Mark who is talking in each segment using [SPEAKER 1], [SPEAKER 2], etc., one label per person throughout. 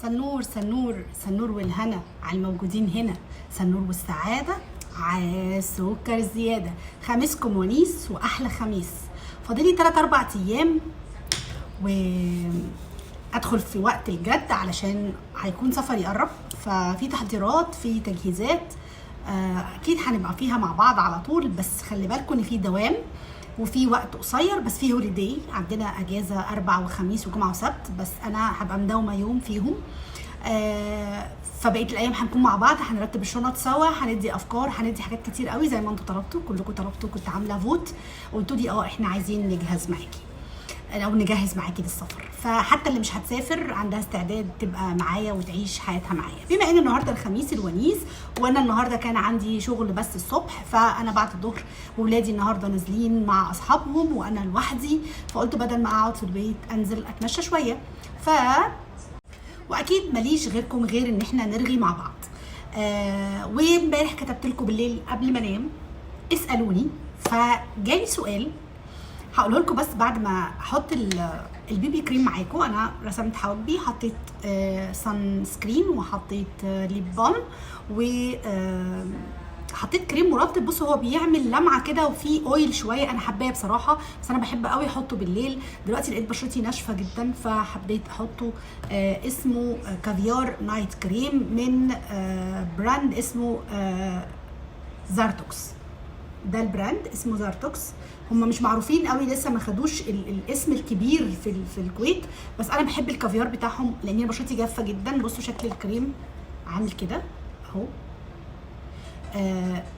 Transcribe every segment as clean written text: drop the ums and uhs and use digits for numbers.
[SPEAKER 1] سنور سنور سنور والهنا على الموجودين هنا، سنور والسعادة على السكر الزيادة. خميسكم ونيس وأحلى خميس. فاضلي 3-4 أيام وأدخل في وقت الجد علشان هيكون سفري قرب، ففي تحضيرات في تجهيزات أكيد هنبقى فيها مع بعض على طول. بس خلي بالكم إن في دوام وفي وقت قصير، بس في holiday عندنا اجازه 4 وخميس وجمعه وسبت، بس انا هبقى مداومه يوم فيهم. فبقيه الايام هنكون مع بعض، هنرتب الشنط سوا، هندي افكار، هندي حاجات كتير قوي زي ما انتوا طلبتوا، كلكم طلبتوا. كنت عامله vote قلتوا لي احنا عايزين نجهز معاكي او نجهز معاكي للسفر. فحتى اللي مش هتسافر عندها استعداد تبقى معايا وتعيش حياتها معايا. بما ان النهارده الخميس الونيس، وانا النهارده كان عندي شغل بس الصبح، فانا بعد الظهر وولادي النهارده نازلين مع اصحابهم وانا لوحدي، فقلت بدل ما اقعد في البيت انزل اتمشى شوية. واكيد ماليش غيركم غير ان احنا نرغي مع بعض. وامبارح كتبت لكم بالليل قبل ما انام اسالوني، فجالي سؤال هقوله لكم بس بعد ما احط ال BB cream معاكم. انا رسمت حواجبي، حطيت sunscreen وحطيت lip balm و حطيت كريم مرطب. بصوا هو بيعمل لمعة كده وفي oil شوية، انا حباه بصراحة، بس انا بحب قوي احطه بالليل. دلوقتي لقيت بشرتي ناشفة جدا فحبيت احطه. اسمه caviar night cream من brand اسمه زارتوكس. ده ال brand اسمه زارتوكس. هم مش معروفين قوي، لسه ما خدوش الاسم الكبير في الكويت، بس انا بحب الكافيار بتاعهم لان انا بشرتي جافة جدا. بصوا شكل الكريم عامل كده اهو،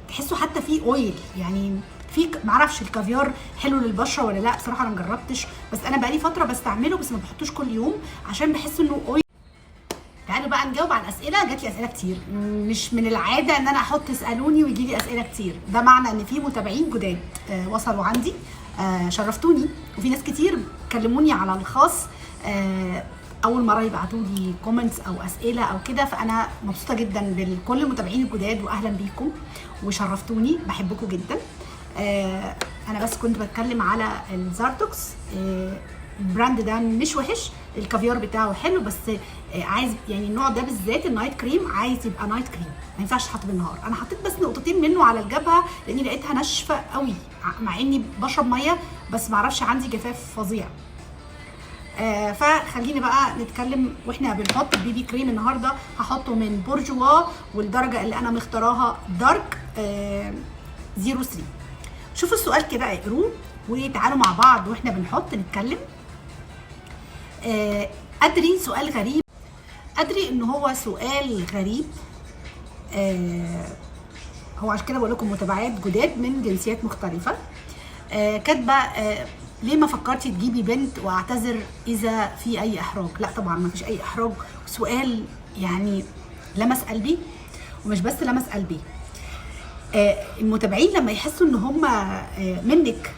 [SPEAKER 1] تحسوا حتى فيه oil، يعني في معرفش الكافيار حلو للبشره ولا لا، بصراحة انا مجربتش، بس انا بقالي فترة بستعمله، بس ما بحطوش كل يوم عشان بحس انه oil. تعالوا بقى نجاوب على الاسئلة. جات لي اسئلة كتير، مش من العادة ان انا احط اسالوني ويجي لي اسئلة كتير. ده معنى ان في متابعين جداد وصلوا عندي، شرفتوني، وفي ناس كتير كلموني على الخاص، اول مرة يبعتوا لي comments او اسئلة او كده، فانا مبسوطة جدا بكل المتابعين الجداد، واهلا بيكم وشرفتوني، بحبكم جدا. انا بس كنت بتكلم على الزارتوكس، ال brand ده مش وحش، الكافيار بتاعه حلو، بس عايز يعني النوع ده بالذات ال night cream عايز يبقى night cream، ما ينفعش يتحط بالنهار. انا حطيت بس نقطتين منه على الجبهة لاني لقيتها ناشفة قوي، مع اني بشرب مية بس ما اعرفش عندي جفاف فظيع. فخليني بقى نتكلم واحنا بنحط ال BB cream. النهارده هحطه من بورجوا، والدرجة اللي انا مختاراها dark 03. شوفوا السؤال كده اقروه وتعالوا مع بعض واحنا بنحط نتكلم. ادري سؤال غريب، ادري ان هو سؤال غريب، هو عشان كده بقول لكم متابعات جداد من جنسيات مختلفة. كاتبه ليه ما فكرتي تجيبي بنت؟ واعتذر اذا في اي احراج. لا طبعا ما فيش اي احراج، سؤال يعني لمس قلبي، ومش بس لمس قلبي، المتابعين لما يحسوا ان هم منك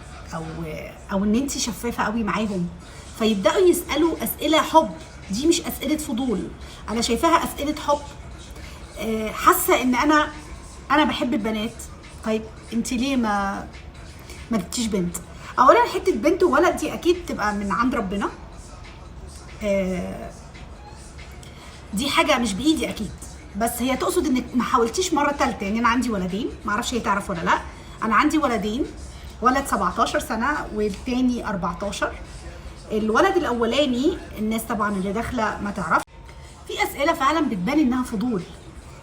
[SPEAKER 1] او ان انت شفافة قوي معاهم، فيبداوا يسالوا اسئلة حب. دي مش اسئلة فضول، انا شايفاها اسئلة حب. حاسه ان انا بحب البنات، طيب انت ليه ما جبتيش بنت؟ اولا حتة بنت وولد دي اكيد تبقى من عند ربنا، دي حاجة مش بايدي اكيد، بس هي تقصد انك ما حاولتيش مرة ثالثة. يعني انا عندي ولدين، ما اعرفش هي تعرف ولا لا، انا عندي ولدين، ولد 17 سنة والتاني 14. الولد الاولاني الناس طبعا اللي داخله ما تعرفش. في اسئلة فعلا بتبان انها فضول،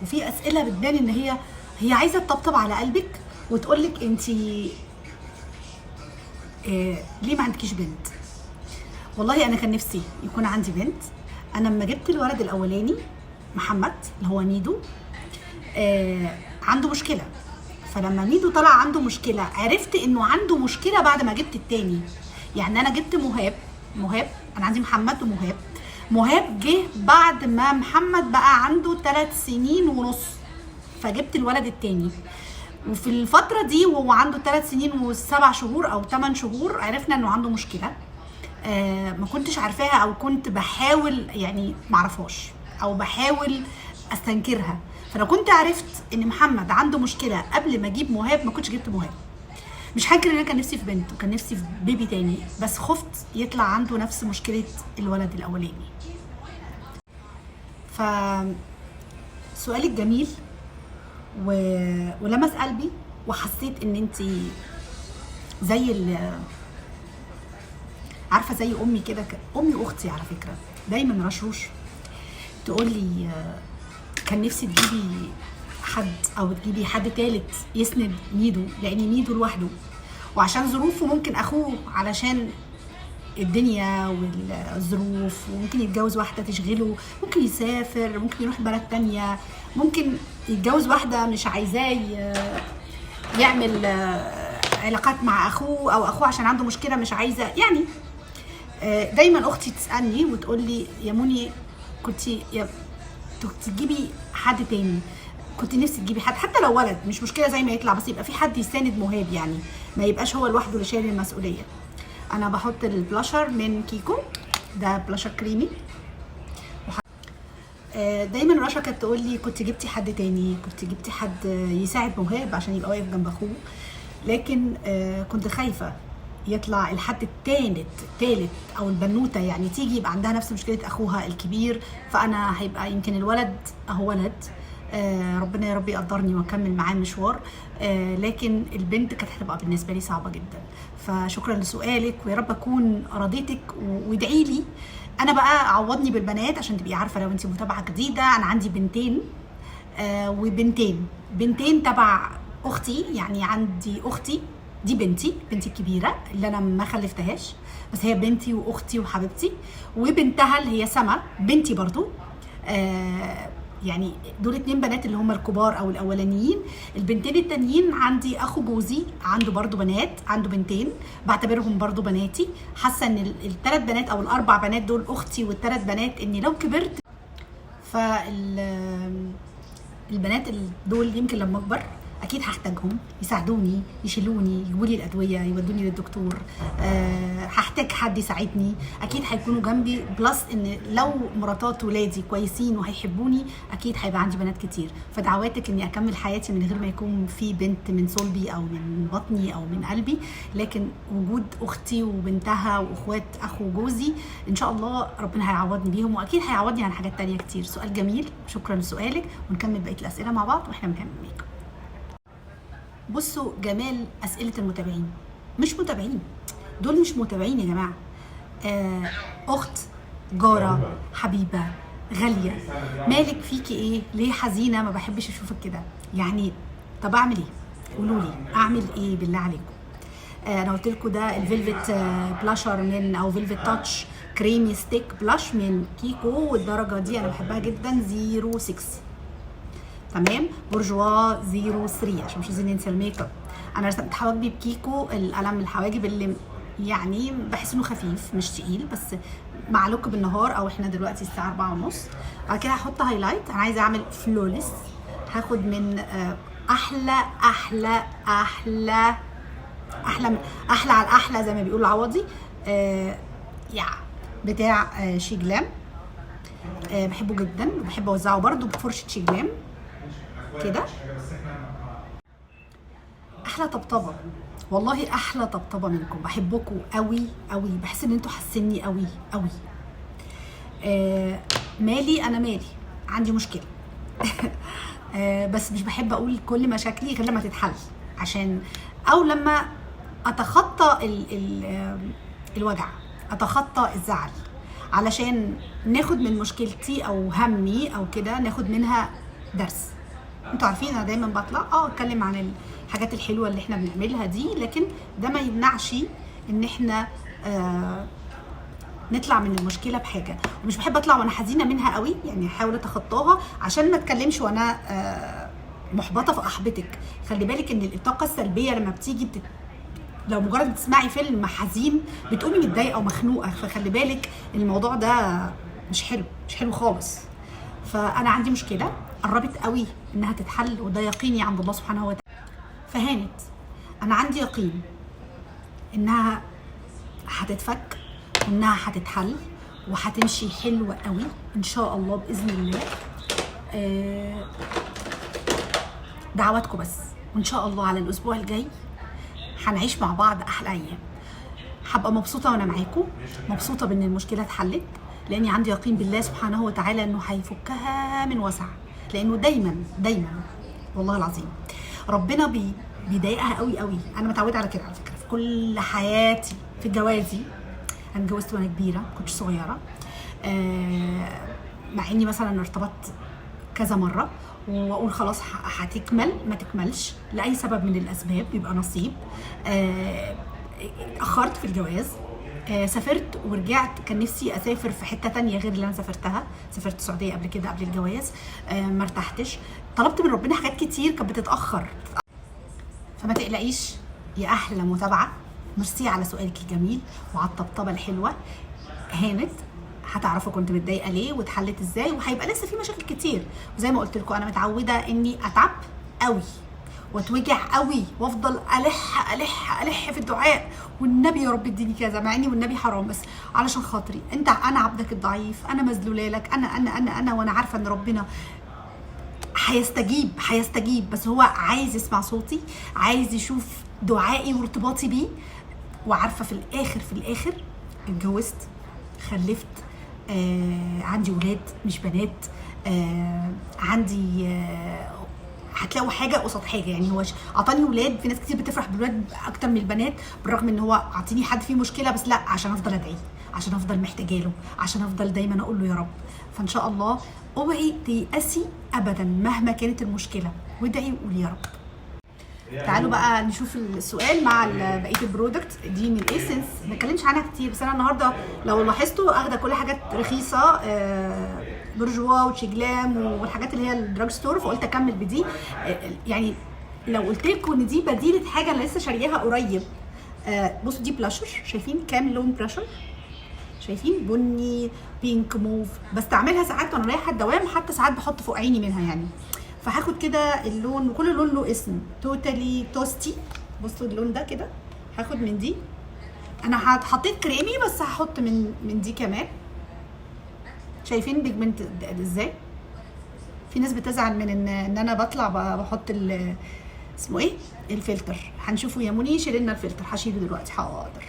[SPEAKER 1] وفي اسئلة بتبان ان هي عايزه تطبطب على قلبك وتقول لك انت ليه ما عندكيش بنت؟ والله انا كان نفسي يكون عندي بنت. انا لما جبت الولد الاولاني محمد اللي هو ميدو، عنده مشكلة، فلما ميدو طلع عنده مشكلة عرفت انه عنده مشكلة بعد ما جبت التاني. يعني انا جبت مهاب، انا عندي محمد ومهاب، مهاب جه بعد ما محمد بقى عنده 3 سنين ونص، فجبت الولد التاني. وفي الفترة دي وهو عنده 3 سنين و7 شهور أو 8 شهور عرفنا إنه عنده مشكلة، ما كنتش عارفاها أو كنت بحاول يعني معرفهاش أو بحاول أستنكرها. فلو كنت عرفت إن محمد عنده مشكلة قبل ما أجيب مهاب ما كنتش جبت مهاب. مش هنكر ان انا كان نفسي في بنت وكان نفسي في بيبي تاني، بس خفت يطلع عنده نفس مشكلة الولد الاولاني. ف سؤالك جميل ولمس قلبي، وحسيت ان انت زي عارفه زي امي كده، امي واختي على فكرة دايما رشروش تقول لي كان نفسي تجيبي حد او تجيبي حد تالت يسند ميدو، لان ميدو لوحده وعشان ظروفه ممكن اخوه علشان الدنيا والظروف، وممكن يتجوز واحدة تشغله، ممكن يسافر، ممكن يروح بلد تانية، ممكن يتجوز واحدة مش عايزاه يعمل علاقات مع اخوه، او اخوه عشان عنده مشكلة مش عايزه يعني. دايما اختي تسالني وتقول لي يا موني كنت تجيبي حد تاني، كنت نفسي تجيبي حد حتى لو ولد مش مشكلة زي ما يطلع، بس يبقى في حد يساند مهاب، يعني ما يبقاش هو لوحده اللي شايل المسؤولية. انا بحط البلاشر من كيكو، ده بلاشر كريمي. دايما رشا كانت تقول لي كنت جبتي حد تاني، كنت جبتي حد يساعد مهاب عشان يبقى واقف جنب اخوه، لكن كنت خايفة يطلع الحد التالت او البنوته يعني تيجي يبقى عندها نفس مشكلة اخوها الكبير، فانا هيبقى يمكن الولد اهو ولد، ربنا يا رب يقدرني واكمل معاه المشوار، لكن البنت كانت هتبقى بالنسبة لي صعبة جدا. فشكرا لسؤالك، ويا رب اكون رضيتك، وادعي لي انا بقى عوضني بالبنات عشان تبقي عارفه لو انت متابعه جديدة، انا عندي بنتين، وبنتين بنتين تبع اختي، يعني عندي اختي دي بنتي الكبيرة اللي انا ما خلفتهاش، بس هي بنتي واختي وحبيبتي، وبنتها اللي هي سما بنتي برضو، يعني دول 2 بنات اللي هم الكبار او الاولانيين. البنتين التانيين عندي اخو جوزي عنده برضو بنات، عنده بنتين بعتبرهم برضو بناتي. حاسه ان ال3 بنات او ال4 بنات دول اختي وال3 بنات، اني لو كبرت فالبنات دول يمكن لما اكبر اكيد هحتاجهم يساعدوني، يشيلوني، يجيبوا لي الادوية، يودوني للدكتور، هحتاج حد يساعدني، اكيد هيكونوا جنبي. plus ان لو مراتات ولادي كويسين وهيحبوني اكيد هيبقى عندي بنات كتير. فدعواتك اني اكمل حياتي من غير ما يكون في بنت من صلبي او من بطني او من قلبي، لكن وجود اختي وبنتها واخوات اخو جوزي ان شاء الله ربنا هيعوضني بيهم، واكيد هيعوضني عن حاجات تانية كتير. سؤال جميل، شكرا لسؤالك، ونكمل بقية الاسئلة مع بعض واحنا بنكمل ميك اب. بصوا جمال اسئلة المتابعين، مش متابعين دول، مش متابعين يا جماعة، اخت، جاره، حبيبه، غالية، مالك فيكي ايه؟ ليه حزينة؟ ما بحبش اشوفك كده يعني. طب اعمل ايه؟ قولوا لي اعمل ايه بالله عليكم. انا قلت لكم ده ال velvet بلاشر من او velvet touch creamy stick blush من كيكو، والدرجة دي انا بحبها جدا 06، تمام، برجوا 03 عشان مش عايزين ننسى الميك اب. انا رسمت حواجبي بكيكو، القلم الحواجب اللي يعني بحس انه خفيف مش تقيل، بس مع look بالنهار او احنا دلوقتي الساعة 4:30. بعد كده هحط highlight، انا عايزه اعمل flawless، هاخد من احلى احلى احلى احلى احلى على الاحلى زي ما بيقول العوضي، يا بتاع شيجلام، بحبه جدا وبحب اوزعه برده بفرشه شيجلام كده. احلى طبطبة والله، احلى طبطبة منكم، بحبكم قوي قوي، بحس ان انتوا حاسيني قوي قوي. مالي انا، مالي عندي مشكلة بس مش بحب اقول كل مشاكلي غير لما تتحل، عشان او لما اتخطى ال ال الوجع، اتخطى الزعل، علشان ناخد من مشكلتي او همي او كده ناخد منها درس. انتوا عارفين انا دايما بطلع اتكلم عن الحاجات الحلوة اللي احنا بنعملها دي، لكن ده ما يمنعش ان احنا نطلع من المشكلة بحاجة. ومش بحب اطلع وانا حزينة منها قوي، يعني احاول اتخطاها عشان ما اتكلمش وانا محبطة فاحبطك. خلي بالك ان الطاقة السلبية لما بتيجي لو مجرد بتسمعي فيلم حزين بتقومي متضايقة ومخنوقه، فخلي بالك الموضوع ده مش حلو، مش حلو خالص. فانا عندي مشكلة قربت قوي انها تتحل، وده يقيني عند الله سبحانه وتعالى. فهانت، انا عندي يقين انها هتتفك وانها هتتحل وهتمشي حلوة قوي ان شاء الله باذن الله. دعواتكم بس، وان شاء الله على الاسبوع الجاي هنعيش مع بعض احلى ايام. هبقى مبسوطة وانا معاكم، مبسوطة بان المشكلة اتحلت. لاني عندي يقين بالله سبحانه وتعالى انه هيفكها من وسع، لانه دايما دايما والله العظيم ربنا بيضايقها قوي قوي. انا متعوده على كده على فكرة في كل حياتي، في جوازي انا اتجوزت وانا كبيرة، ما كنتش صغيرة، مع اني مثلا ارتبطت كذا مرة واقول خلاص هتكمل، ما تكملش لاي سبب من الاسباب، بيبقى نصيب. اتاخرت في الجواز، سافرت ورجعت، كان نفسي اسافر في حتة تانية غير اللي انا سافرتها، سافرت السعودية قبل كده قبل الجواز، ما ارتحتش، طلبت من ربنا حاجات كتير كانت بتتاخر. فما تقلقيش يا احلى متابعه، ميرسي على سؤالك الجميل وعلى الطبطبه الحلوة. هانت، هتعرفوا كنت متضايقة ليه واتحلت ازاي، وهيبقى لسه في مشاكل كتير. وزي ما قلت لكم انا متعوده اني اتعب قوي واتوجع قوي وافضل الح الح الح في الدعاء، والنبي يا رب اديني كذا، مع اني والنبي حرام، بس علشان خاطري انت، انا عبدك الضعيف، انا مذلوله لك، انا انا انا انا، وانا عارفه ان ربنا هيستجيب هيستجيب، بس هو عايز يسمع صوتي، عايز يشوف دعائي وارتباطي بيه. وعارفه في الاخر، في الاخر اتجوزت، خلفت، عندي ولاد مش بنات، عندي هتلاقوا حاجة قصاد حاجة، يعني هو عطاني ولاد. في ناس كتير بتفرح بالولاد اكتر من البنات، بالرغم ان هو عطيني حد فيه مشكلة، بس لا، عشان افضل ادعية، عشان افضل محتاجه له، عشان افضل دايما اقول له يا رب. فان شاء الله اوعي تيأسي ابدا مهما كانت المشكلة، وادعي وقولي يا رب. تعالوا بقى نشوف السؤال مع بقية ال product دي من Essence. ما اتكلمش عنها كتير، بس انا النهارده لو لاحظتوا اخده كل حاجات رخيصة، Bourjois و Sheglam والحاجات اللي هي ال drug store، فقلت اكمل بدي. يعني لو قلت لكم ان دي بديله حاجة انا لسه شارياها قريب، بصوا دي بلاشر، شايفين كام لون بلاشر؟ شايفين بني، pink، موف. بستعملها ساعات وانا رايحة الدوام، حتى ساعات بحط فوق عيني منها يعني. فهاخد كده اللون، وكل لون له اسم، Totally Toasty. بصوا اللون ده كده، هاخد من دي. انا حطيت كريمي، بس هحط من دي كمان. شايفين pigment ازاي؟ في ناس بتزعل من ان انا بطلع بحط اسمه ايه الفلتر. هنشوفه يا مني، شيل لنا الفلتر. هشيله دلوقتي، حاضر.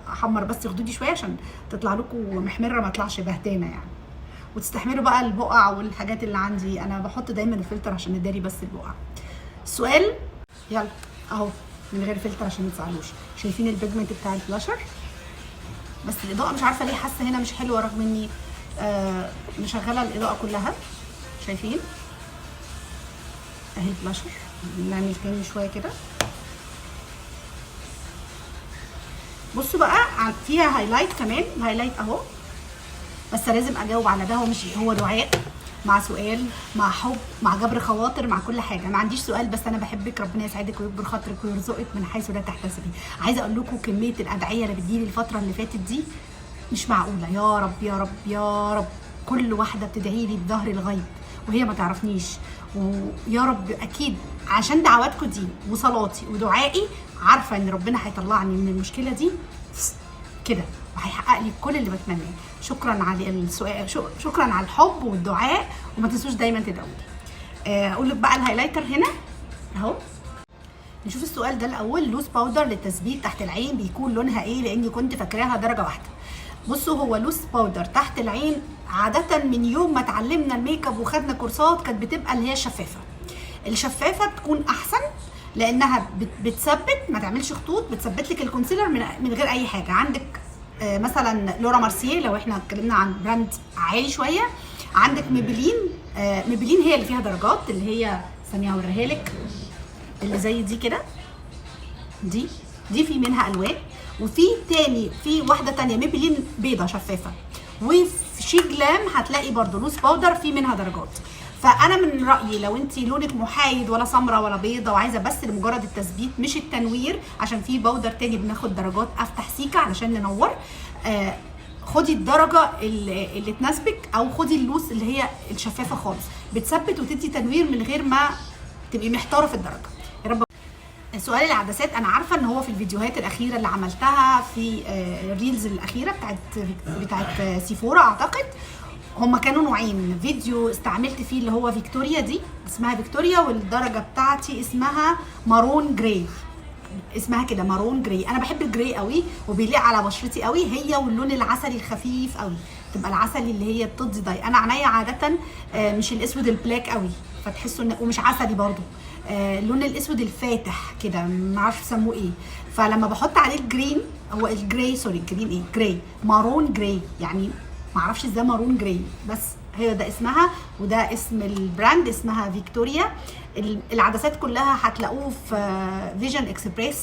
[SPEAKER 1] احمر بس خدودي شوية عشان تطلع لكم محمرة، ما تطلعش بهتانه يعني، وتستحملوا بقى البقع والحاجات اللي عندي. انا بحط دايما الفلتر عشان نداري بس البقع. السؤال يلا اهو من غير فلتر عشان ما تزعلوش. شايفين ال pigment بتاع البلاشر؟ بس الاضاءة مش عارفه ليه حاسه هنا مش حلوة، رغم اني مشغله الاضاءة كلها. شايفين اهي البلاشر. نعمل تاني شوية كده. بصوا بقى فيها highlight كمان، highlight اهو. بس لازم اجاوب على ده، هو مش هو دعاء مع سؤال مع حب مع جبر خواطر مع كل حاجة. ما عنديش سؤال، بس انا بحبك، ربنا يسعدك ويكبر خاطرك ويرزقك من حيث لا تحتسبي. عايزه اقول لكم كمية الادعية اللي بتجيلي الفترة اللي فاتت دي مش معقولة. يا رب يا رب يا رب، كل واحدة بتدعي لي بظهر الغيب وهي ما تعرفنيش، ويا رب اكيد عشان دعواتكم دي وصلاتي ودعائي، عارفه ان ربنا هيطلعني من المشكلة دي كده وهيحقق لي كل اللي بتمناه. شكرا على السؤال، شكرا على الحب والدعاء، وما تنسوش دايما تدعوا لي. اقول لك بقى ال highlighter هنا اهو. نشوف السؤال ده الاول. loose powder للتثبيت تحت العين بيكون لونها ايه؟ لاني كنت فاكراها درجه واحدة. بصوا، هو loose powder تحت العين عادة من يوم ما اتعلمنا الميك اب وخدنا كورسات كانت بتبقى اللي هي الشفافه. الشفافه بتكون احسن لانها بتثبت، ما تعملش خطوط، بتثبت لك ال concealer من غير اي حاجة. عندك مثلا Laura Mercier، لو احنا اتكلمنا عن brand عالي شوية. عندك Maybelline، Maybelline هي اللي فيها درجات، اللي هي ثانية هوريها لك، اللي زي دي كده، دي في منها الوان. وفي تاني، في واحدة تانية Maybelline بيضة شفافة. وفي Sheglam هتلاقي برضو loose powder في منها درجات. فانا من رايي لو انت لونك محايد ولا سمرة ولا بيضة وعايزه بس لمجرد التثبيت مش التنوير، عشان في powder تاني بناخد درجات افتح سيكه علشان ننور، خدي الدرجة اللي تناسبك، او خدي ال loose اللي هي الشفافه خالص، بتثبت وتدي تنوير من غير ما تبقي محتارة في الدرجة. يا رب. سؤال العدسات، انا عارفه ان هو في الفيديوهات الاخيرة اللي عملتها في ال reels الاخيرة بتاعت Sephora اعتقد، هما كانوا نوعين. فيديو استعملت فيه اللي هو فيكتوريا، دي اسمها فيكتوريا، والدرجة بتاعتي اسمها maroon gray. اسمها كده maroon gray. انا بحب ال gray قوي وبيليق على بشرتي قوي، هي واللون العسلي الخفيف قوي، تبقى العسلي اللي هي بتدي ضي. انا عينيا عادة مش الاسود ال black قوي، فتحسوا ان، ومش عسلي برضو، اللون الاسود الفاتح كده، ما اعرفش يسموه ايه. فلما بحط عليه ال green، هو ال gray، sorry، ال green ايه، gray، maroon gray، يعني ما اعرفش ازاي maroon gray، بس هي ده اسمها وده اسم ال brand، اسمها فيكتوريا. العدسات كلها هتلاقوه في Vision Express،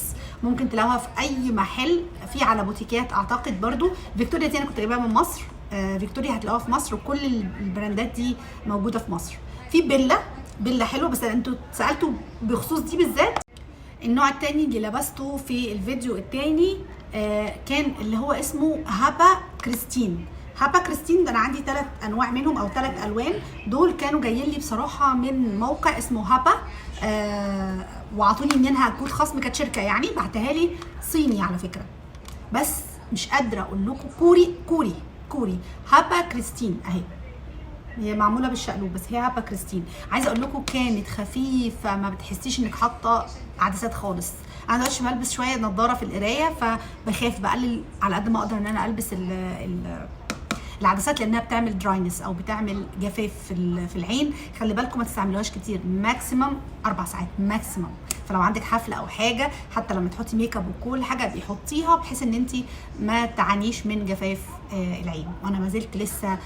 [SPEAKER 1] ممكن تلاقوها في اي محل، في على بوتيكات اعتقد برضو. فيكتوريا دي انا كنت جايباها من مصر، فيكتوريا هتلاقوها في مصر، وكل البراندات دي موجودة في مصر. في بيلا، بيلا حلوه، بس انتوا سالتوا بخصوص دي بالذات. النوع التاني اللي لبسته في الفيديو التاني كان اللي هو اسمه هابا كريستين. هابا كريستين ده انا عندي 3 انواع منهم او 3 الوان. دول كانوا جايين لي بصراحة من موقع اسمه هابا، وعطوني منها كود خصم، كانت شركة يعني بعتها لي صيني على فكرة، بس مش قادرة اقول لكم، كوري كوري كوري. هابا كريستين اهي، هي معمولة بالشقلوب بس هي هابا كريستين. عايزه اقول لكم كانت خفيفة، ما بتحسيش انك حاطه عدسات خالص. انا دلوقتي بلبس شوية نظاره في القراية، فبخاف بقلل على قد ما اقدر ان انا البس العدسات، لانها بتعمل dryness او بتعمل جفاف في العين. خلي بالكم ما تستعملوهاش كتير، maximum 4 ساعات maximum. فلو عندك حفلة او حاجة، حتى لما تحطي make up وكل حاجة بيحطيها، بحيث ان انت ما تعانيش من جفاف العين. وانا ما زلت لسه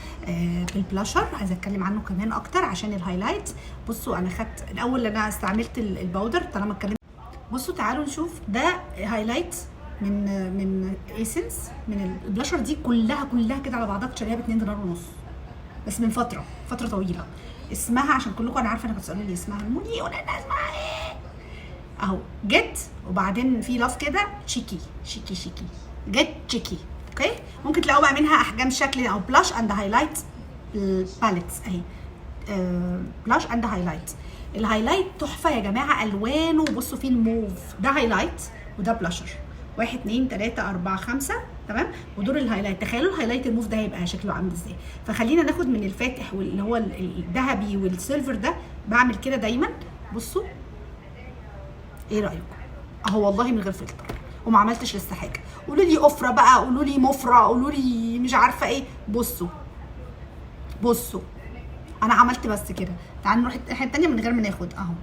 [SPEAKER 1] بالبلاشر، عايزه اتكلم عنه كمان اكتر عشان ال highlight. بصوا انا خدت الاول، انا استعملت ال powder طالما اتكلمت. بصوا تعالوا نشوف ده highlight من Essence، من البلاشر دي كلها كده على بعضها كنت شاريها ب 2.5 دولار بس من فترة طويلة. اسمها عشان كلكم انا عارفه انكم بتسالوني اسمها موني، قولي لنا اسمها ايه. اهو get، وبعدين في love كده cheeky cheeky cheeky، get cheeky. okay، ممكن تلاقوا بقى منها احجام شكل او blush and highlight palettes اهي، blush and highlight. ال highlight تحفة يا جماعة، الوانه بصوا فيه الموف، ده highlight وده بلاشر، 1 2 3 4 5، تمام. ودور ال highlight، تخيلوا ال highlight الموف ده هيبقى شكله عامل ازاي. فخلينا ناخد من الفاتح واللي هو الذهبي وال silver ده، بعمل كده دايما. بصوا ايه رايكم؟ اهو والله من غير فلتر وما عملتش لسه حاجة. قولوا لي افره بقى، قولوا لي مفره، قولوا لي مش عارفه ايه. بصوا بصوا انا عملت بس كده. تعالوا نروح الناحية التانية من غير ما ناخد اهو.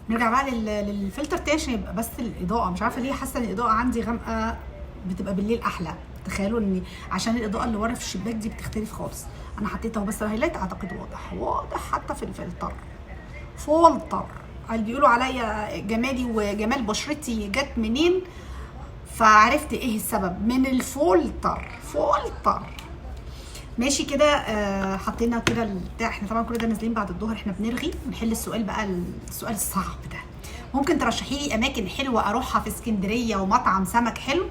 [SPEAKER 1] نرجع بقى للفلتر تاني عشان يبقى بس الاضاءة، مش عارفه ليه حاسه ان الاضاءة عندي غامقه، بتبقى بالليل احلى. تخيلوا ان عشان الاضاءة اللي ورا في الشباك دي بتختلف خالص. انا حطيت اهو بس ال highlight، اعتقد واضح واضح حتى في الفلتر. فولتر اللي بيقولوا عليا جمالي وجمال بشرتي جت منين، فعرفت ايه السبب، من الفولتر. فولتر ماشي كده. حطينا كده البتاع. احنا طبعا كل ده نازلين بعد الظهر، احنا بنرغي ونحل السؤال بقى، السؤال الصعب ده. ممكن ترشحي لي اماكن حلوة اروحها في اسكندرية ومطعم سمك حلو؟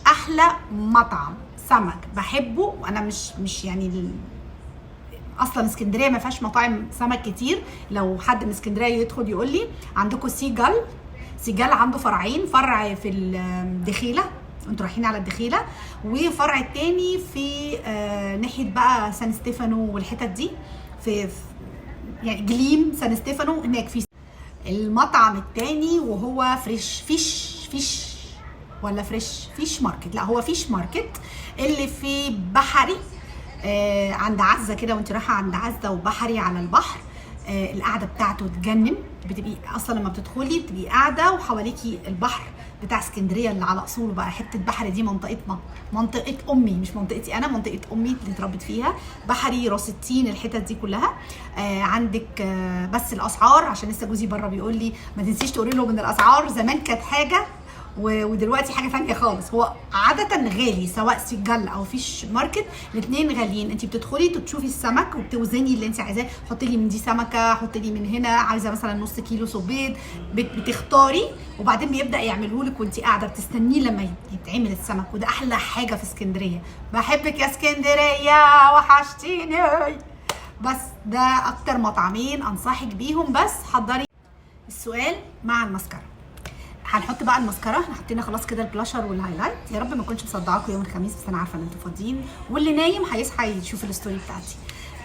[SPEAKER 1] احلى مطعم سمك بحبه، وانا مش يعني اصلا اسكندرية ما فيهاش مطاعم سمك كتير، لو حد من اسكندرية يدخل يقول لي. عندكم سيجال، سيجال عنده فرعين، فرع في الدخيله انتوا رايحين على الدخيله، وفرع التاني في ناحية بقى سان ستيفانو والحتت دي، في يعني جليم سان ستيفانو هناك في المطعم التاني، وهو Fresh Fish، Fish ولا Fresh Fish Market، لا هو Fish Market اللي في بحري، عند عزه كده، وانت رايحة عند عزه وبحري على البحر. القعدة بتاعته تجنن، بتبقي اصلا لما بتدخلي بتبقي قاعدة وحواليكي البحر بتاع اسكندرية اللي على اصوله بقى، حتة بحري دي منطقتنا، منطقة امي، مش منطقتي انا، منطقة امي اللي اتربت فيها، بحري راس التين الحتت دي كلها. عندك بس الاسعار عشان لسه جوزي بره بيقول لي ما تنسيش تقولي لهم ان الاسعار زمان كانت حاجة ودلوقتي حاجة ثانية خالص. هو عادة غالي سواء سيجال او Fish Market، الاثنين غاليين. انت بتدخلي تشوفي السمك وبتوزني اللي انت عايزاه، حطي لي من دي سمكة، حطي لي من هنا، عايزه مثلا نص كيلو صبيط، بتختاري وبعدين بيبدا يعمله لك وانت قاعدة بتستنيه لما يتعمل السمك. وده احلى حاجة في اسكندرية. بحبك يا اسكندرية وحشتيني. بس ده اكتر مطعمين انصحك بيهم، بس حضري السؤال مع المسكره. هنحط بقى المسكره، احنا حطينا خلاص كده ال blusher وال highlight. يا رب ما اكونش مصدعاكم يوم الخميس، بس انا عارفه ان انتوا فاضيين، واللي نايم هيصحى يشوف ال story بتاعتي.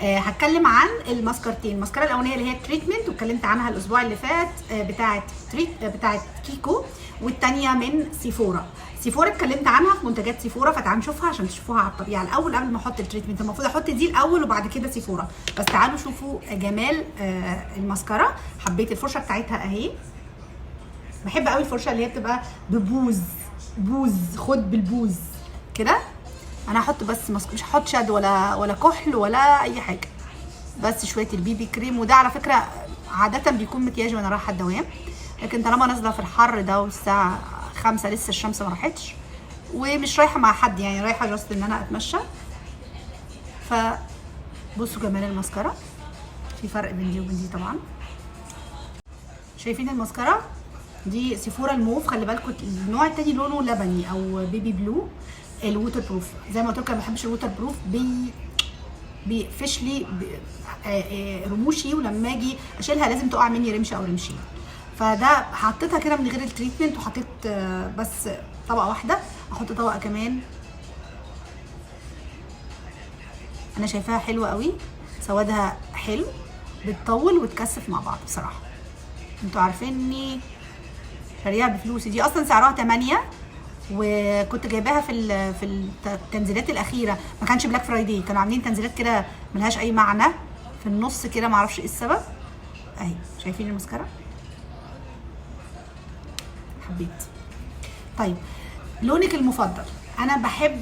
[SPEAKER 1] هتكلم عن الماسكارتين. الماسكارا الاولانية اللي هي treatment واتكلمت عنها الاسبوع اللي فات، بتاعه treat بتاعه كيكو، والثانية من سيفورا. سيفورا اتكلمت عنها في منتجات سيفورا، فتعالوا نشوفها عشان تشوفوها على الطبيعة الاول قبل ما احط ال treatment. المفروض احط دي الاول وبعد كده سيفورا، بس تعالوا شوفوا جمال الماسكارا. حبيت الفرشة بتاعتها اهي، بحب قوي الفرشة اللي هي بتبقى ببوز، بوز، خد بالبوز كده. انا هحط بس ماسك، مش هحط shadow ولا كحل ولا اي حاجة، بس شوية ال BB cream. وده على فكرة عادة بيكون مكياجي وانا رايحة الدوام، لكن طالما نازله في الحر ده والساعة 5 لسه الشمس ما راحتش، ومش رايحة مع حد، يعني رايحة just ان انا اتمشى. ف بصوا جمال الماسكارا، في فرق بين دي وبين دي طبعا. شايفين الماسكارا دي سيفورا الموف، خلي بالكم النوع التاني لونه لبني او baby blue. ال waterproof زي ما قلت لكم انا ما بحبش ال waterproof، بيقفش لي رموشي، ولما اجي اشيلها لازم تقع مني رمشه او رمشين. فده حطيتها كده من غير ال treatment، وحطيت بس طبقه واحدة، احط طبقه كمان. انا شايفاها حلوة قوي، سوادها حلو، بتطول وتكثف مع بعض بصراحة. انتوا عارفيني شاريها بفلوسي، دي اصلا سعرها 8، وكنت جايباها في التنزيلات الاخيرة، ما كانش Black Friday، كانوا عاملين تنزيلات كده ملهاش اي معنى في النص كده، معرفش ايه السبب. اهي شايفين المسكره، حبيت. طيب لونك المفضل؟ انا بحب،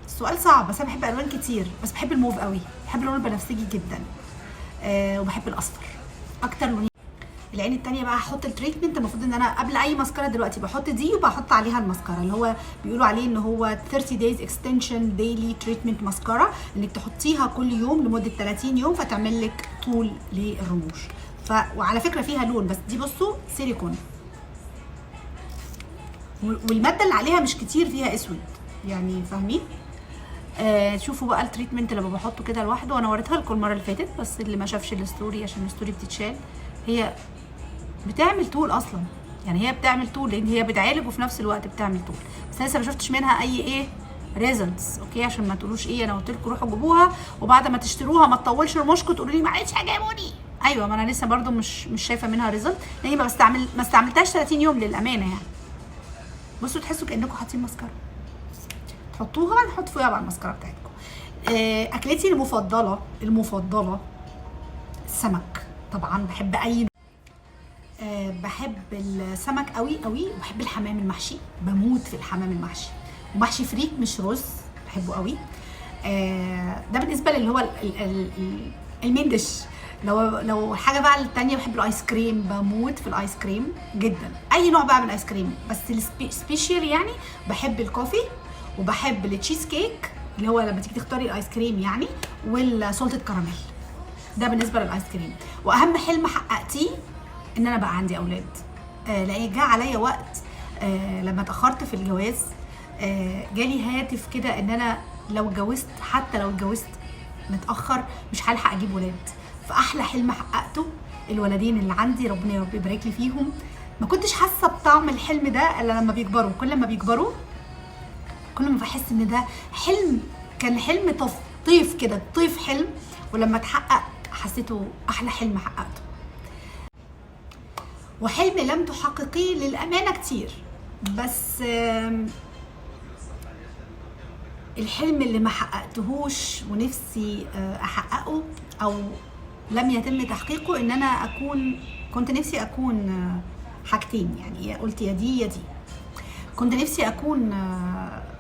[SPEAKER 1] السؤال صعب بس انا بحب الوان كتير، بس بحب الموف قوي، بحب اللون البنفسجي جدا، وبحب الاصفر اكتر لون. العين التانية بقى هحط ال treatment. المفروض ان انا قبل اي ماسكارا دلوقتي بحط دي وبحط عليها الماسكارا اللي هو بيقولوا عليه ان هو 30 days extension daily treatment mascara، انك تحطيها كل يوم لمدة 30 يوم فتعمل لك طول للرموش. وعلى فكرة فيها لون، بس دي بصوا سيليكون، والمادة اللي عليها مش كتير، فيها اسود يعني، فاهمين؟ شوفوا بقى ال treatment لما بحطه كده لوحده، وانا وريتها لكم المرة اللي فاتت، بس اللي ما شافش ال story عشان ال story بتتشال. هي بتعمل طول اصلا، يعني هي بتعمل طول لان هي بتعالج وفي نفس الوقت بتعمل طول، بس لسه ما شفتش منها اي ايه results. okay، عشان ما تقولوش ايه انا قلت لكم روحوا جيبوها وبعد ما تشتروها ما تطولش رموشكم تقولوا لي معلش عجبوني. ايوه، ما انا لسه برده مش شايفه منها result، لاني ما استعملتهاش 30 يوم للامانة يعني. بصوا تحسوا كانكم حاطين ماسكارا، تحطوها نحط فوقيها بقى الماسكارا بتاعتكم. اكلتي المفضلة السمك طبعا، بحب اي بحب السمك قوي قوي، وبحب الحمام المحشي، بموت في الحمام المحشي، ومحشي فريك مش رز، بحبه قوي. ده بالنسبة للي هو ال main dish. لو حاجة بقى التانية بحب الايس كريم، بموت في الايس كريم جدا، اي نوع بقى من الايس كريم، بس ال special يعني بحب ال coffee، وبحب التشيز كيك اللي هو لما تيجي تختاري الايس كريم يعني، وال salted caramel. ده بالنسبة للايس كريم. واهم حلم حققتيه ان انا بقى عندي اولاد. لان جه عليا وقت لما اتاخرت في الجواز، جالي هاتف كده ان انا لو اتجوزت، حتى لو اتجوزت متاخر، مش هلحق اجيب ولاد. فاحلى حلم حققته الولدين اللي عندي، ربنا يا رب يبارك لي فيهم. ما كنتش حاسه بطعم الحلم ده الا لما بيكبروا، كل ما بيكبروا كل ما بحس ان ده حلم، كان حلم طيف كده، طيف حلم، ولما اتحقق حسيته احلى حلم حققته. وحلم لم تحققيه للامانة كتير، بس الحلم اللي ما حققتهوش ونفسي احققه او لم يتم تحقيقه، ان انا اكون، كنت نفسي اكون حاجتين يعني، قلت يا دي يا دي. كنت نفسي اكون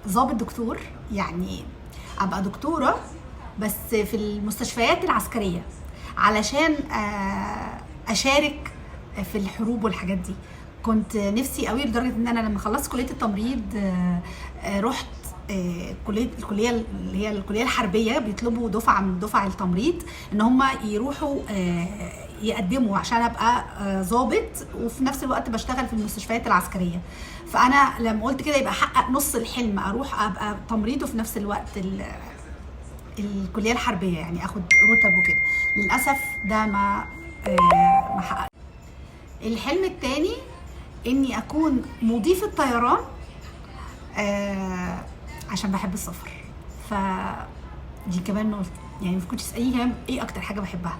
[SPEAKER 1] ضابط دكتور، يعني ابقى دكتورة بس في المستشفيات العسكرية، علشان اشارك في الحروب والحاجات دي. كنت نفسي قوي لدرجة ان انا لما خلصت كليه التمريض، رحت الكلية اللي هي الكلية الحربية، بيطلبوا دفعه من دفع التمريض ان هم يروحوا يقدموا عشان ابقى ضابط، وفي نفس الوقت بشتغل في المستشفيات العسكرية. فانا لما قلت كده يبقى احقق نص الحلم، اروح ابقى تمريض وفي نفس الوقت الكلية الحربية، يعني اخد رتب وكده. للاسف ده ما حقق. الحلم التاني اني اكون مضيفه طيران، عشان بحب السفر. ف دي كمان نقطة يعني ما كنتش تساليني كمان ايه اكتر حاجة بحبها.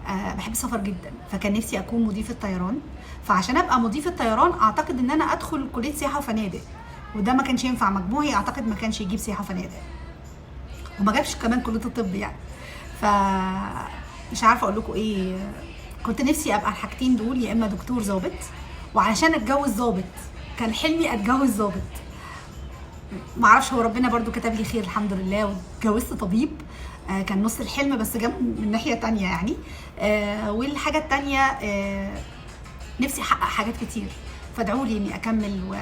[SPEAKER 1] بحب السفر جدا، فكان نفسي اكون مضيفه طيران. فعشان ابقى مضيفه طيران اعتقد ان انا ادخل كليه سياحة وفنادق، وده ما كانش ينفع، مجموعي اعتقد ما كانش يجيب سياحة وفنادق، وما جابش كمان كليه الطب يعني. ف مش عارفه اقول لكم ايه، كنت نفسي ابقى الحاجتين دول، يا اما دكتور ظابط، وعلشان اتجوز ظابط كان حلمي اتجوز ظابط. معرفش هو ربنا برضو كتب لي خير الحمد لله واتجوزت طبيب. كان نص الحلم بس جاب من ناحية تانية يعني. والحاجة التانية نفسي احقق حاجات كتير، فادعوا لي اني اكمل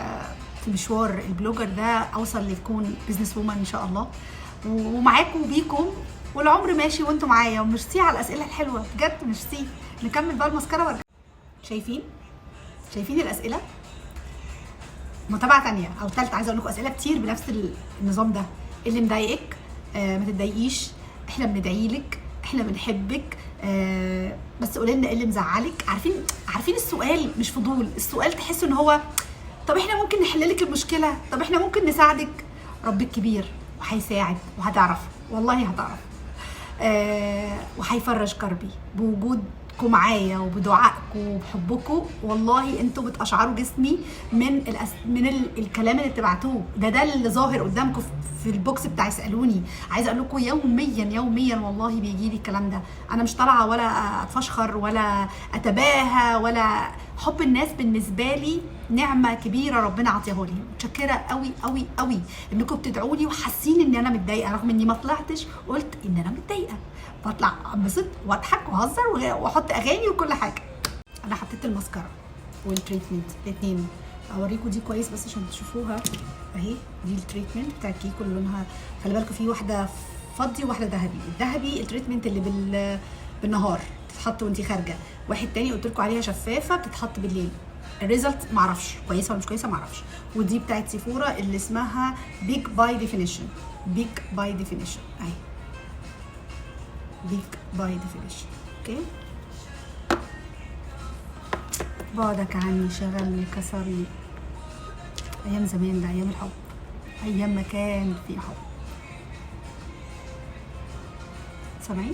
[SPEAKER 1] في مشوار ال blogger ده، اوصل لكون business woman ان شاء الله، ومعاكم وبيكم، والعمر ماشي وانتم معايا. وميرسي على الاسئلة الحلوة بجد، ميرسي. نكمل بقى المسكره وارجع. شايفين الاسئلة؟ متابعه تانية او تالتة، عايزه اقول لكم اسئلة كتير بنفس النظام ده. اللي مضايقك ما تتضايقيش، احنا بندعي لك، احنا بنحبك، بس قولي لنا ايه اللي مزعلك. عارفين السؤال مش فضول، السؤال تحسوا ان هو طب احنا ممكن نحل لك المشكلة، طب احنا ممكن نساعدك. ربك كبير وهيساعد وهتعرف، والله هتعرف، وهيفرج كربي بوجودكم معايا وبدعائكم وبحبكم. والله انتوا بتقشعروا جسمي من الكلام اللي بتبعتوه ده اللي ظاهر قدامكم في ال box بتاع اسالوني. عايزه اقول لكم يوميا يوميا والله بيجي لي الكلام ده. انا مش طالعه ولا اتفشخر ولا اتباهى، ولا حب الناس بالنسبة لي نعمه كبيرة ربنا عطيها لي. متشكره قوي قوي قوي انكم بتدعوا لي وحاسين ان انا متضايقة، رغم اني ما طلعتش قلت ان انا متضايقة. بطلع انبسط واضحك واهزر واحط اغاني وكل حاجة. انا حطيت الماسكارا وال treatment الاثنين، اوريكم دي كويس بس عشان تشوفوها اهي. دي ال treatment بتاعت كيكو اللي لونها، خلي بالكم في واحدة فضي وواحدة ذهبي. الذهبي ال treatment اللي بالنهار بتتحط وانتي خارجه، واحد تاني قلت لكم عليها شفافة بتتحط بالليل. ال result معرفش كويسة ولا مش كويسة معرفش. ودي بتاعت سيفورا اللي اسمها Big by Definition، Big by Definition اهي، Big by Definition. okay، بعدك عني شغلني كسرني، ايام زمان ده، ايام الحب، ايام ما كان في حب. سامعين؟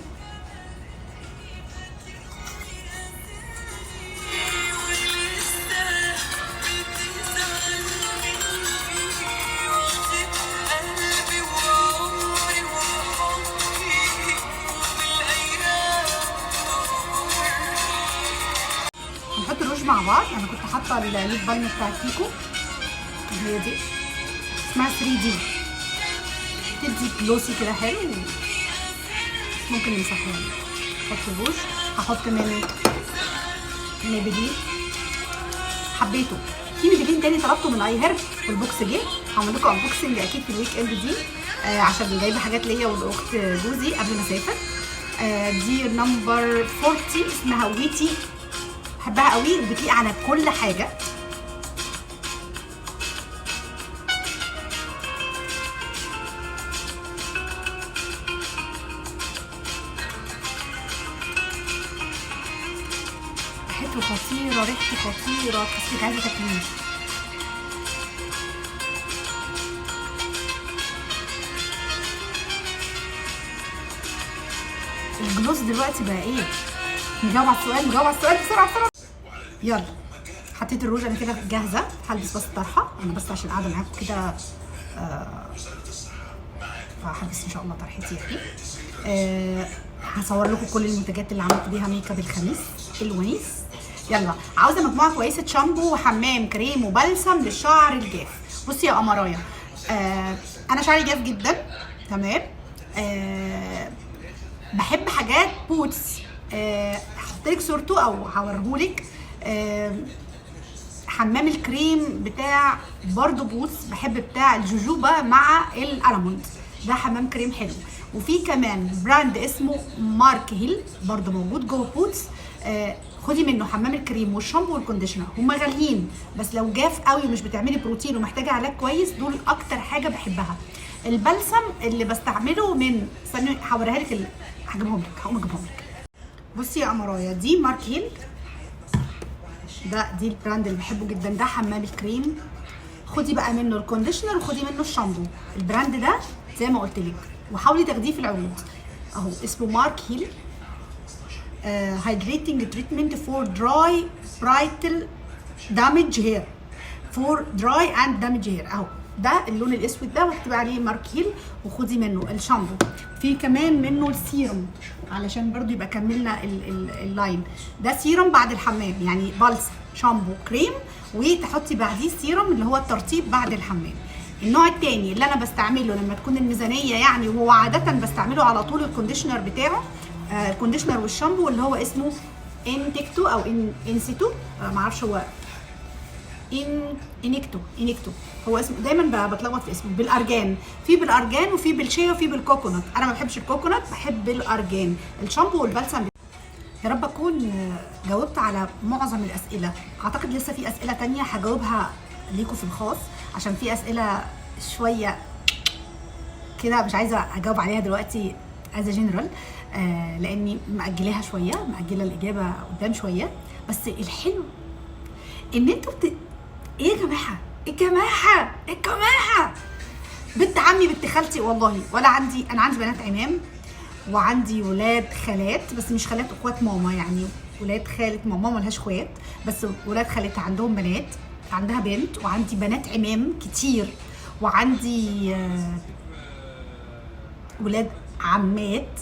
[SPEAKER 1] هنحط الروج مع بعض. انا كنت حاطه ال lip balm بتاع كيكو اللي هي دي اسمها 3D، تدي glossy كده حلو، ممكن نمسحها. احط الروج، هحط من ميبلين، حبيته. في ميبلين تاني طلبته من اي هيرب وال box جه، هعمل لكم unboxing اكيد في ال weekend دي، عشان جايبه حاجات ليا ولاخت جوزي قبل ما اسافر. دي number 40 اسمها Witty، بحبها قوي وبتليق على كل حاجة. ريحته خطيرة، ريحته خطيرة، تحسي انك عايزه تاكليه. ال gloss دلوقتي بقى ايه؟ نجاوب على السؤال، نجاوب على السؤال بسرعة بسرعة. يلا حطيت الروج انا كده جاهزة، هلبس بس الطرحة انا بس عشان قاعدة معاكم كده، فهلبس ان شاء الله طرحتي يعني. هصور لكم كل المنتجات اللي عملت بيها ميك اب الخميس الونيس. يلا عاوزه مجموعة كويسة شامبو وحمام كريم وبلسم للشعر الجاف. بصي يا قمرايا، انا شعري جاف جدا تمام، بحب حاجات بوتس، هحط لك صورته او هوريهولك. حمام الكريم بتاع برضو بوتس، بحب بتاع الجوجوبا مع ال almond، ده حمام كريم حلو. وفي كمان brand اسمه مارك هيل برضو موجود جوه بوتس، خدي منه حمام الكريم والشامبو وال conditioner، هما غاليين بس لو جاف قوي ومش بتعملي بروتين ومحتاجة علاج كويس دول اكتر حاجة بحبها. البلسم اللي بستعمله من، استني هوريها لك، هجيبهم لك، هقوم اجيبهم لك. بصي يا قمرايا، دي مارك هيل، ده دي ال brand اللي بحبه جدا، ده حمام الكريم، خدي بقى منه ال conditioner وخدي منه الشامبو. ال brand ده زي ما قلت لك وحاولي تاخديه في العروض. اهو اسمه مارك هيل hydrating treatment for dry brittle damage hair، for dry and damage hair. اهو ده اللون الاسود ده، واكتبي عليه مارك هيل وخدي منه الشامبو. في كمان منه السيرم علشان برضو يبقى كملنا ال line ده. سيرم بعد الحمام، يعني بلسم، شامبو، كريم، وتحطي بعديه السيرم اللي هو الترطيب بعد الحمام. النوع التاني اللي انا بستعمله لما تكون الميزانية يعني، وهو عادة بستعمله على طول، ال conditioner بتاعه، ال conditioner والشامبو، اللي هو اسمه انتكتو او انسيتو، معرفش هو ان انكتو، انكتو هو اسمه، دايما بتلخبط في اسمه. بالارجان، في بالارجان وفي بالشيا وفي بال coconut. انا ما بحبش ال coconut، بحب الارجان. الشامبو والبلسم. يا رب اكون جاوبت على معظم الاسئله. اعتقد لسه في اسئلة تانية هجاوبها ليكم في الخاص، عشان في اسئلة شوية كده مش عايزه اجاوب عليها دلوقتي as a general، لاني مأجلاها شويه، مأجله الاجابة قدام شويه. بس الحلو ان انتوا ايه يا جماعه، ايه يا جماعه، ايه يا جماعه، بنت عمي، بنت خالتي، والله ولا عندي، انا عندي بنات عمام وعندي ولاد خالات، بس مش خالات اخوات ماما، يعني ولاد خالة ماما ملهاش اخوات، بس ولاد خالتها عندهم بنات، عندها بنت. وعندي بنات عمام كتير، وعندي ولاد عمات،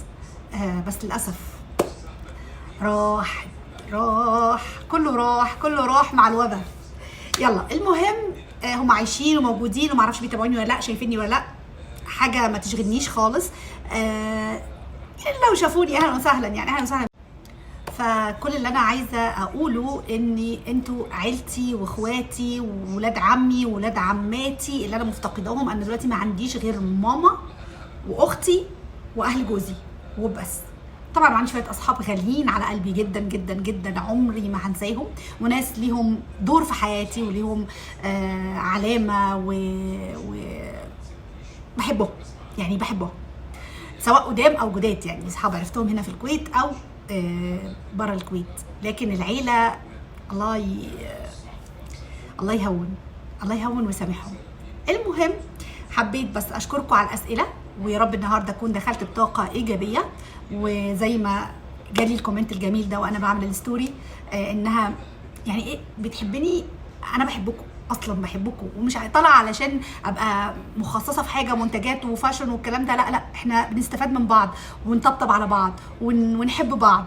[SPEAKER 1] بس للاسف راح، راح كله، راح كله، راح مع الوباء. يلا المهم، هم عايشين وموجودين، وما اعرفش بيتابعوني ولا لا، شايفيني ولا لا، حاجة ما تشغلنيش خالص. لو شافوني اهلا وسهلا، يعني اهلا وسهلا. فكل اللي انا عايزه اقوله ان انتوا عيلتي واخواتي وولاد عمي وولاد عماتي اللي انا مفتقداهم. انا دلوقتي ما عنديش غير ماما واختي واهل جوزي وبس. طبعا عندي شوية اصحاب غاليين على قلبي جدا جدا جدا، عمري ما هنساهم، وناس ليهم دور في حياتي وليهم علامة و بحبهم، يعني بحبهم سواء قدام او جداد، يعني اصحاب عرفتهم هنا في الكويت او بره الكويت. لكن العيلة الله يهون، الله يهون ويسامحهم. المهم حبيت بس اشكركم على الاسئله، ويا رب النهارده اكون دخلت بطاقة ايجابيه، وزي ما جالي ال comment الجميل ده وانا بعمل ال story، انها يعني ايه بتحبني، انا بحبكم اصلا، بحبكم، ومش طالعه علشان ابقى مخصصة في حاجة منتجات و fashion والكلام ده، لا لا، احنا بنستفاد من بعض ونطبطب على بعض ونحب بعض.